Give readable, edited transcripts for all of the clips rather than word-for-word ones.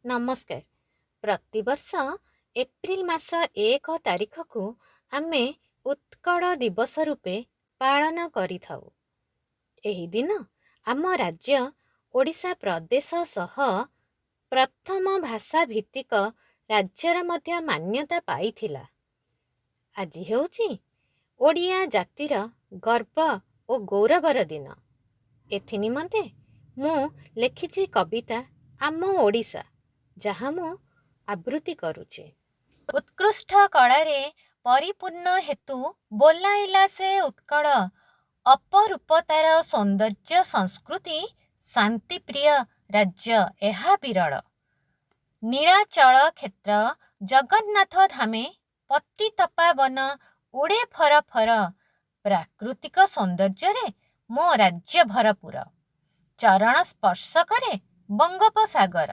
ନମସ୍କାର। ପ୍ରତିବର୍ଷ ଏପ୍ରିଲ ମାସ 1 ତାରିଖକୁ ଆମେ ଉତ୍କଳ ଦିବସ ରୂପେ ପାଳନ କରିଥାଉ। ଏହି ଦିନ ଆମ ରାଜ୍ୟ ଓଡ଼ିଶା ପ୍ରଦେଶ ସହ ପ୍ରଥମ ଭାଷା ଭିତ୍ତିକ ରାଜ୍ୟର ମଧ୍ୟ ମାନ୍ୟତା ପାଇଥିଲା। ଆଜି ହେଉଛି ଓଡ଼ିଆ ଜାତିର ଗର୍ବ ଓ ଗୌରବର ଦିନ। ଏଥି ନିମନ୍ତେ ମୁଁ ଲେଖିଛି କବିତା ଆମ ଓଡ଼ିଶା, ଯାହା ମୁଁ ଆବୃତ୍ତି କରୁଛି। ଉତ୍କୃଷ୍ଟ କଳାରେ ପରିପୂର୍ଣ୍ଣ ହେତୁ ବୋଲାଇଲା ସେ ଉତ୍କଳ। ଅପରୂପ ତାର ସୌନ୍ଦର୍ଯ୍ୟ ସଂସ୍କୃତି, ଶାନ୍ତିପ୍ରିୟ ରାଜ୍ୟ ଏହା ବିରଳ। ନୀଳାଚଳ କ୍ଷେତ୍ର ଜଗନ୍ନାଥ ଧାମେ, ପତିତପାବନ ଉଡ଼େ ଫର ଫର। ପ୍ରାକୃତିକ ସୌନ୍ଦର୍ଯ୍ୟରେ ମୋ ରାଜ୍ୟ ଭରପୁର, ଚରଣ ସ୍ପର୍ଶ କରେ ବଙ୍ଗୋପସାଗର।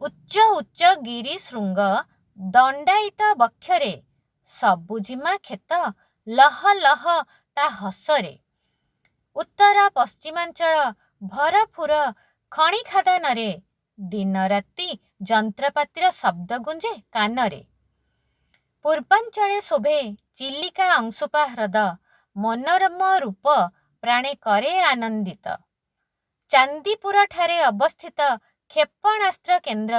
ଉଚ୍ଚ ଉଚ୍ଚ ଗିରି ଶୃଙ୍ଗ ଦଣ୍ଡାୟିତ ବକ୍ଷରେ, ସବୁଜିମା କ୍ଷେତ ଲହ ଲହ ତା ହସରେ। ଉତ୍ତର ପଶ୍ଚିମାଞ୍ଚଳ ଭରପୁର ଖଣି ଖାଦାନରେ, ଦିନରାତି ଯନ୍ତ୍ରପାତିର ଶବ୍ଦ ଗୁଞ୍ଜେ କାନରେ। ପୂର୍ବାଞ୍ଚଳେ ଶୋଭେ ଚିଲିକା ଅଂଶୁପା ହ୍ରଦ, ମନୋରମ ରୂପ ପ୍ରାଣେ କରେ ଆନନ୍ଦିତ। ଚାନ୍ଦିପୁରଠାରେ ଅବସ୍ଥିତ କ୍ଷେପଣାସ୍ତ୍ର କେନ୍ଦ୍ର,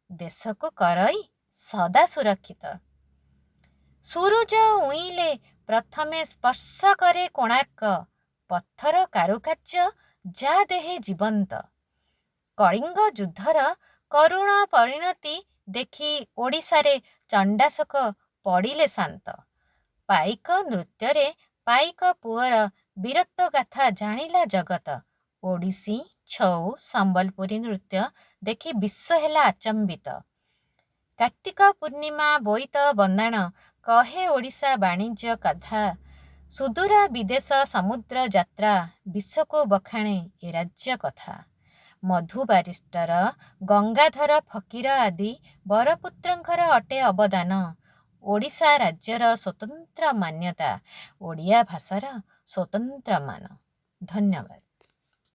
ଦେଶକୁ କରଇ ସଦା ସୁରକ୍ଷିତ। ସୂରୁଜ ଉଇଁଲେ ପ୍ରଥମେ ସ୍ପର୍ଶ କରେ କୋଣାର୍କ, ପଥର କାରୁକାର୍ଯ୍ୟ ଯା ଦେହେ ଜୀବନ୍ତ। କଳିଙ୍ଗ ଯୁଦ୍ଧର କରୁଣ ପରିଣତି ଦେଖି ଓଡ଼ିଶାରେ ଚଣ୍ଡାଶୋକ ପଡ଼ିଲେ ଶାନ୍ତ। ପାଇକ ନୃତ୍ୟରେ ପାଇକ ପୁଅର ବୀରତ୍ୱ ଗାଥା ଜାଣିଲା ଜଗତ। ଓଡ଼ିଶୀ, ଛଉ, ସମ୍ବଲପୁରୀ ନୃତ୍ୟ ଦେଖି ବିଶ୍ୱ ହେଲା ଆଚମ୍ବିତ। କାର୍ତ୍ତିକ ପୂର୍ଣ୍ଣିମା ବୋଇତ ବନ୍ଦାଣ କହେ ଓଡ଼ିଶା ବାଣିଜ୍ୟ କଥା। ସୁଦୂର ବିଦେଶ ସମୁଦ୍ର ଯାତ୍ରା ବିଶ୍ୱକୁ ବଖାଣେ ଏ ରାଜ୍ୟ କଥା। ମଧୁ ବାରିଷ୍ଟର, ଗଙ୍ଗାଧର ଫକୀର ଆଦି ବରପୁତ୍ରଙ୍କର ଅଟେ ଅବଦାନ। ଓଡ଼ିଶା ରାଜ୍ୟର ସ୍ୱତନ୍ତ୍ର ମାନ୍ୟତା, ଓଡ଼ିଆ ଭାଷାର ସ୍ୱତନ୍ତ୍ର ମାନ। ଧନ୍ୟବାଦ।